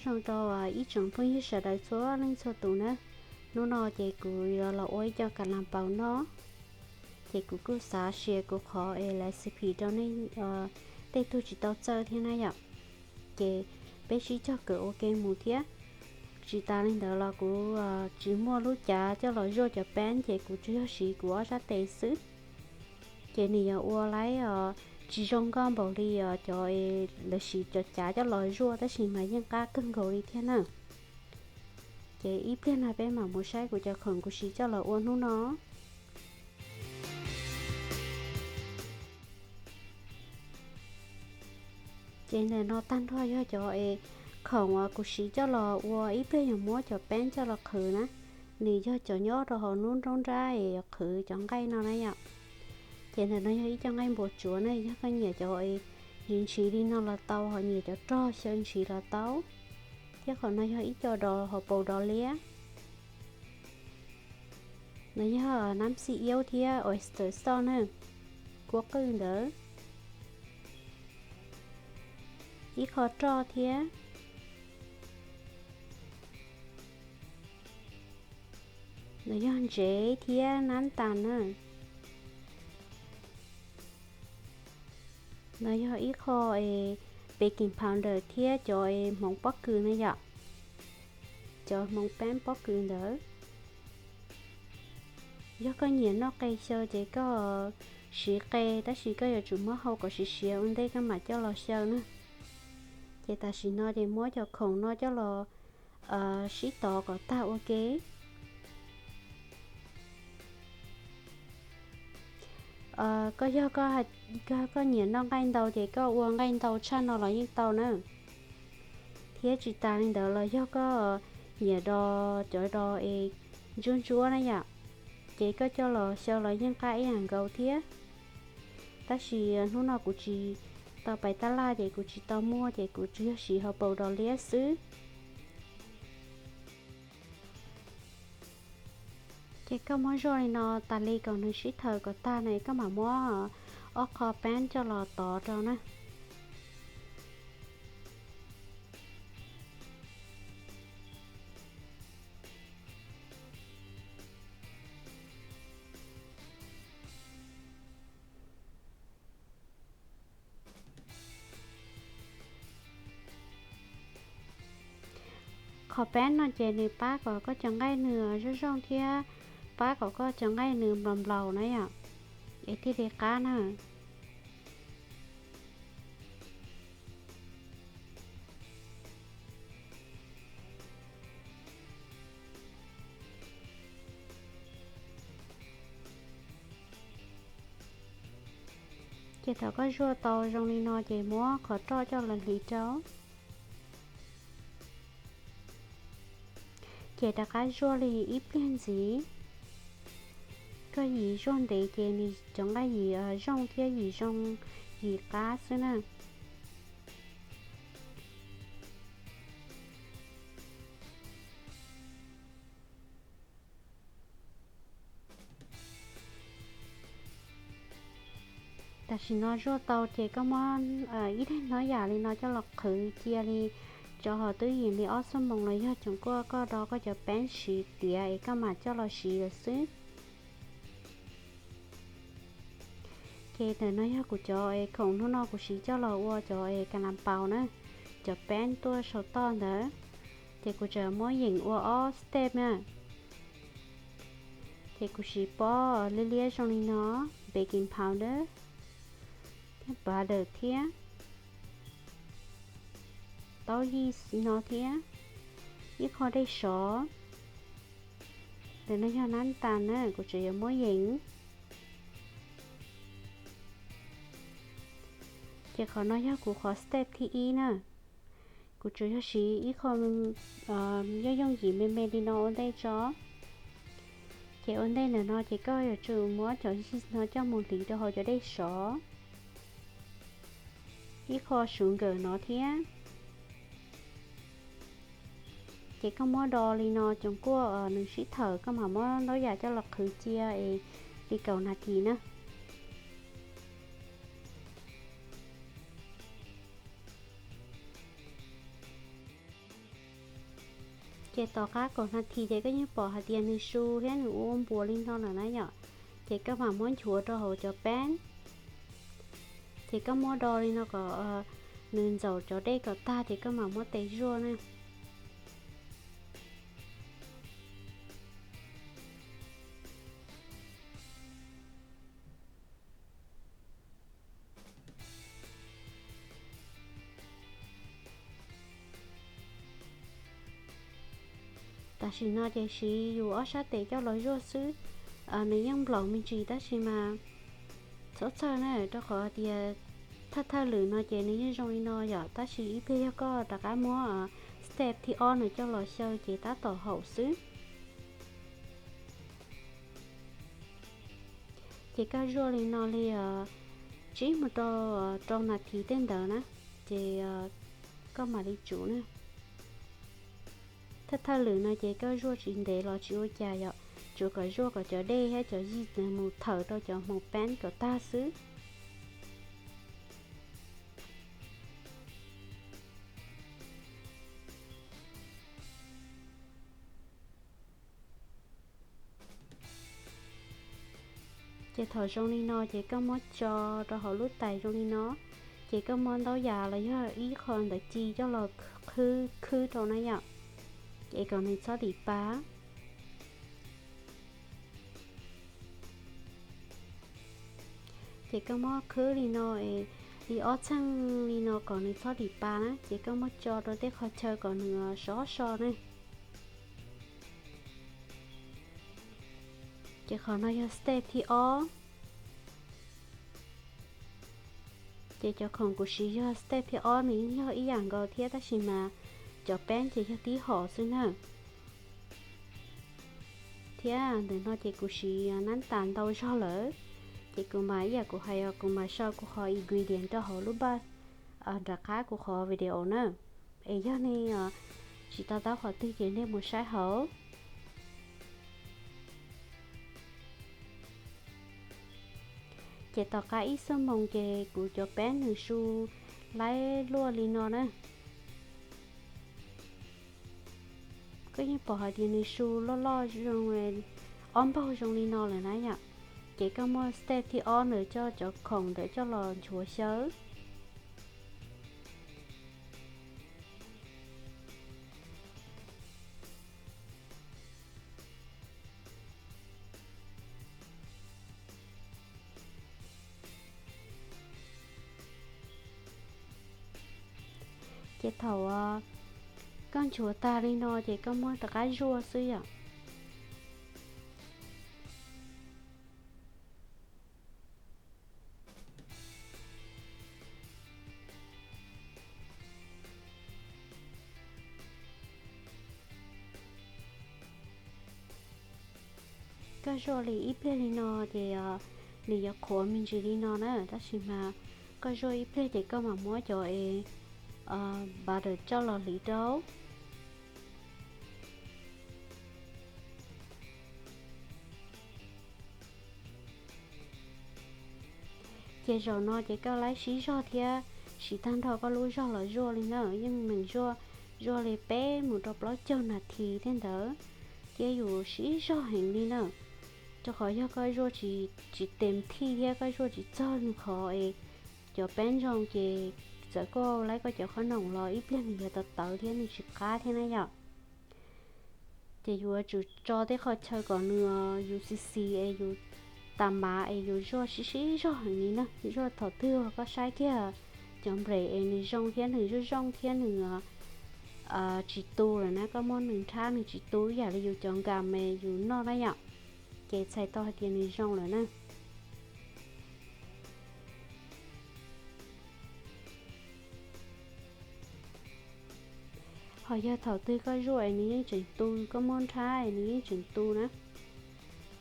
Zoo rau ib tsoom phooj ywg sawv daws txhua leej txhua tus na. Hnub no ces kuv yuav los ua ib co kas las paus noj. Ces kuv kuj xav share kuv qhov es recipe rau nej tej tug tsis tau txawj thiab na yom. Ces peb sib cog kawm ua ke mus thiab. Tsis tas li ntawd los kuv tsis muaj lub cav coj los zuaj cov peeb ces kuv tsuas yog siv kuv ob sab tes xwb. Ces nws yog ua laib tsis zoo nkauj npaum li cov lawv siv cov cav coj los zuaj tab sis mas yeej qab kawg nkaus li thiab na. Ces ib pliag no peb mam mus saib kuv cov khoom kuv siv coj los ua hnub no. Ces ntawm no tag nrho yog cov es khoom uas kuv siv coj los ua ib pliag yog muab cov peeb coj los qhwv na. Nws yog cov nyob rau hauv lub nruab nrab es qhwv cov nqaij no na yom. Ces ntawm no yog ib co nqaij npua tsuav na, yog koj nyiam cov es ntshiv ntshiv li no los tau, ho nyiam cov rog xyaw ntshiv los tau. Thiab qhov no yog ib co dos hauv paus dos liab. No yog nab xij iab thiab oyster sauce na, kua qwj ntawd, ib qho roj thiab. No yog ntsev thiab nab tas na. No yog ib qho baking powder thiab cov hmoov pob kws na yom. Cov hmoov peeb pob kws ntawd. Yog koj nyiam noj qe xyaw ces koj siv qe, tab sis koj yuav tsum muab hau kom siav siav ua ntej koj mam coj los xyaw na. Ces tam sim no ces muab cov khoom no coj los sib tov kom tag ua ke. Koj yog, koj nyiam noj nqaij ntau ces koj ua nqaij ntau tshaj no los yeej tau na. Thiab tsis tas li ntawd los yog koj nyiam dos cov dos es ntsuab ntsuab na yom, ces koj coj los xyaw los yeej qab ib yam nkaus thiab. Tab sis hnub no kuv tsis tau pais tab laj ces kuv tsis tau muaj ces kuv tsuas yog siv hauv paus dos liab xwb. Ces koj muab zuaj li no tas li kom nws sib thaws kom tag na, koj mam muab ob qho peeb coj los tov rau na. Qhov peeb no ces nws pab kom koj cov nqaij nws zoo zoo thiab pab kom koj cov nqaij nws nplaum nplaum na yom, es thiaj li qab na. Ces thaum koj zuaj tau zoo li no ces muab qhov roj coj los hliv rau. Ces rov qab zuaj li ib pliag ntxiv. Koj yim zuaj ntev ces nws cov nqaij yim zoo thiab yim zoo, yim qab xwb na. Tam sim no zuaj tau ces koj muab ib daim hnab yam li no coj los qhwv cia li rau hauv twj ywm li ob xuab moos los yog coom kuaj koj do koj cov peeb siv tiav es koj mam coj los siv lawm xwb. Ces ntawm no yog kuv cov es khoom hnub no kuv siv coj los ua cov es kas las paus na, cov peeb tuaj saum toj ntawd. Ces kuv tseem muab yeem ua ob step na. Ces kuv siv pob liab liab zoo li no, baking powder thiab butter thiab taub yij no thiab ib qho dej sov. Ntawm no yog nab tas na, kuv tseem yuav muab yeem. Ces qhov no yog kuv qhov step thib ib na. Kuv tsuas yog siv ib qho yooj yooj yim me me li no ua ntej tso. Ces ua ntej ntawm no ces koj yuav tsum muab cov yij no coj mus hliv rau hauv cov dej sov ib qho suv nkawm no thiab. Ces koj muab do li no coom kuaj nws sib thawm koj mam muab ntaub yam coj los qhwv cia es li kaum nas this na. Ces tom qab kaum nas this ces koj yeej pom hais tias nws su thiab nws ua npuas li no lawm na yom. Ces koj mam muab nchuav rau hauv cov peeb. Ces koj muab do li no kom nws ntxaum cov dej kom tag ces koj mam muab tes zuaj na. Tam sim no ces siv yus ob sab tes coj los zuaj xwb, nws yeej nplaum me ntsis tab sis mas txhob txhawj na, rau qhov tias thawj thawj lwm no ces nws yeej zoo li no yom, tab sis ib pliag yog koj rov qab muab step thib ob nws coj los xyaw ces tab tom haum xwb. Ces koj zuaj li no li tsib mus rau rau nas this tej ntawd na, ces koj mam li tsum na. Thawj thawj lwm no ces koj zuaj tsis ntev los tsis ua cas yom, tsuas kom zuaj kom cov dej thiab cov yij mus thawm rau cov hmoov peeb kom tag xwb. Ces thaum zoo li no ces koj muab tso rau hauv lub tais zoo li no, ces koj muab ntaub yas los yog ib qho ntawv ci coj los khwb khwb rau na yom, ces kom nws txhob dim pa. Ces koj muab khwb li no, li ob txheej li no kom nws txhob dim pa na, ces koj muab tso rau tej qhov chaw kom nws sov so na. Ces qhov no yog step thib ob. Ces cov khoom kuv siv yog step thib ob, nws yeej yog ib yam nkaus thiab tab sis mas cov peeb ces yog tib hom xwb na. Thiab ntawm no ces kuv siv nab tas ntau zog lawm, ces kuv mam ib yam kuv hais os, kuv mam sau kuv qhov ingredient rau hauv lub npaj nram qab kuv qhov video na. Es yog nej tsis to taub qhov twg ces nej mus saib hauv. Ces tom qab ib xuab moos ces kuv cov peeb nws su laib luaj li no na. Koj yeej pom hais tias nws su loj loj zoo, ob npaug zoo li no lawm na yom. Ces koj muaj step thib ob ntawd coj cov khoom ntawd coj los nchuav xyaw. Ces thaum koj nchuav tag li no ces koj muab rov qab zuaj xwb yom. Koj zuaj li ib pliag li no ces nws yuav qhuav me ntsis li no na, tab sis mas koj zuaj ib pliag ces koj mam muab cov es butter coj los hliv rau. Ces zaum no ces koj laib sib zog thiab, siv tag nrho koj lub zog los zuaj li na, yeej meem zuaj, zuaj li peb mus rau plaub caug nas this tej ntawd, thiab yus sib zog heev li na. Rau qhov yog koj zuaj tsis tes thij thiab koj zuaj tsis txog nws qhov es cov peeb zoo ces txawm koj laib koj cov qhob noom los ib pliag nws yuav tawv tawv thiab nws tsis qab thiab na yom. Ces yuav tsum tso tej qhov chaw kom nws yus xis xis es yus tas mav es yus zuaj sib sib zog heev li na. Zuaj thaum twg koj saib kiag cov npres es nws zoo thiab nws zuaj zoo thiab nws tsis tu lawm na, koj muab nws nrhab nws tsis tu ib yam li yus cov nkam es yus noj na yom, ces txhais tau hais tias nws zoo lawm na. Ho yog thaum twg koj zuaj es nws yeej tseem tu, koj muab nrhab es nws yeej tseem tu na,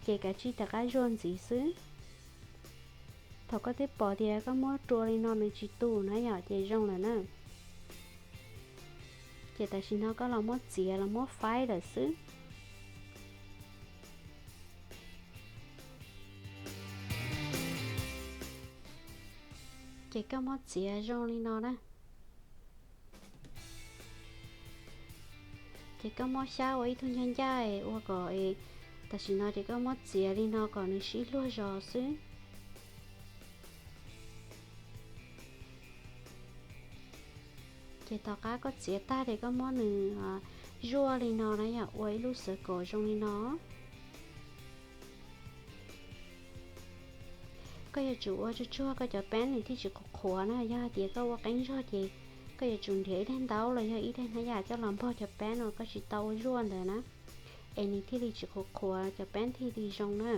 ces kav tsij rov qab zuaj ntxiv xwb. Thaum koj twb pom tias koj muab rua li no nws tsis tu na yom, ces zoo lawm na. Ces tam sim no koj los muab txiav los muab faib lawm xwb. Ces koj muab txiav zoo li no na. Ces koj muab xyab ua ib tug ncaj ncaj ua kom, tam sim no ces koj muab txiav li no kom nws sib luag zos xwb. Ces tom qab koj txiav tag ces koj muab nws zuaj li no na yom, ua ib lub xwv kom zoo li no. Koj yuav tsum ua tsuag tsuag koj cov peb nws thiaj tsis qhuav qhuav na. Yog hais tias koj ua qeeb zog ces koj yuav tsum nrhiav ib daim ntaub los yog ib daim hnab yam coj los npog cov peb no koj tsis tau ua zuaj ntawd na, es nws thiaj li tsis qhuav qhuav, cov peb thiaj li zoo na.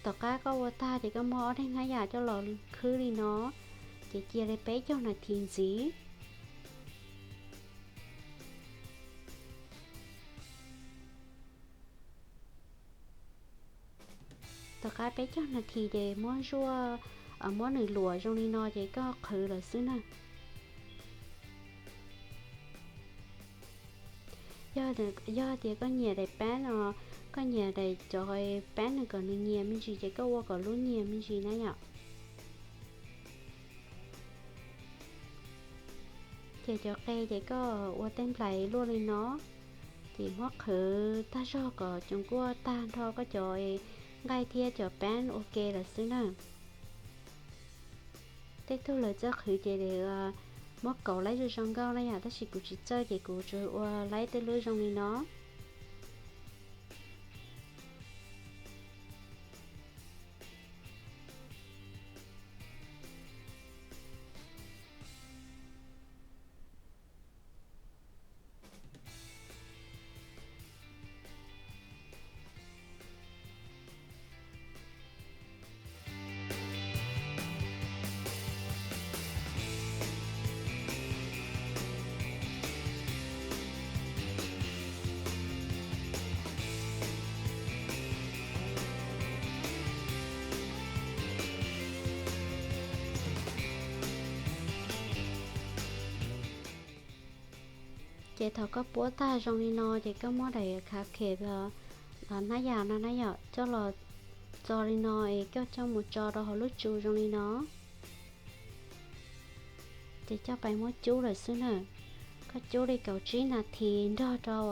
Tom qab koj ua tag ces koj muab ob daim hnab yam coj los khwb li no, ces cia li peb caug nas this ntxiv. Tom qab peb caug nas this ces muab zuaj, muab nws luam zoo li no ces koj qhwv lawm xwb na. Yog tias koj nyiam daim peb no, koj nyiam daim cov peb nws kom nws nyias me ntsis ces koj ua kom lub nyias me ntsis na yom. Ces cov qe ces koj ua tej nplais luaj li no, ces muab qhwv tag zog kom coom kuaj tag nrho koj cov nqaij thiab cov peb ua ke lawm xwb na. Tej tug lawv txawj qhwv ces muab kauv laib zoo zoo nkauj na yom, tab sis kuv tsis txawj ces kuv tsuas ua laib tej lub zoo li no. Ces thaum koj puab tag zoo li no ces koj muab daim khav khem los hnab yam no na yom, coj los txo li no es koj coj mus tso rau hauv lub tsu zoo li no. Ces coj pais muab cub lawm xwb na. Koj cub li kaum tsib nas this nrog rau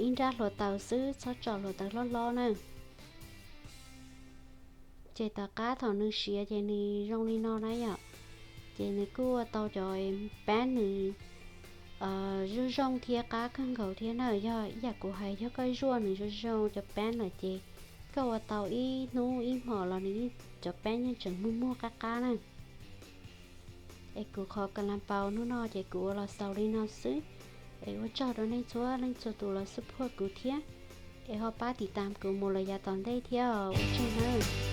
ib nrab hluav taws xwb, txhob tso hluav taws hlob hlob na. Ces tom qab thaum nws siav ces nws zoo li no na yom. Ces nws kuj ua tau cov peb nws zoo zoo thiab qab kawg nkaus thiab na. Yog ib yam kuv hais, yog koj zuaj nws zoo zoo cov peb lawm ces koj ua tau ib hnub ib hmos los nws cov peb yeej tseem muag muag qab qab na. Es kuv qhov kas las paus hnub no ces kuv ua los xaus li no xwb. Es ua tsaug rau nej txhua leej txhua tus los xub phuaj kuv thiab. Es ho pab tiv tas kuv mus lawm yav tom ntej thiab, ua tsaug nawb.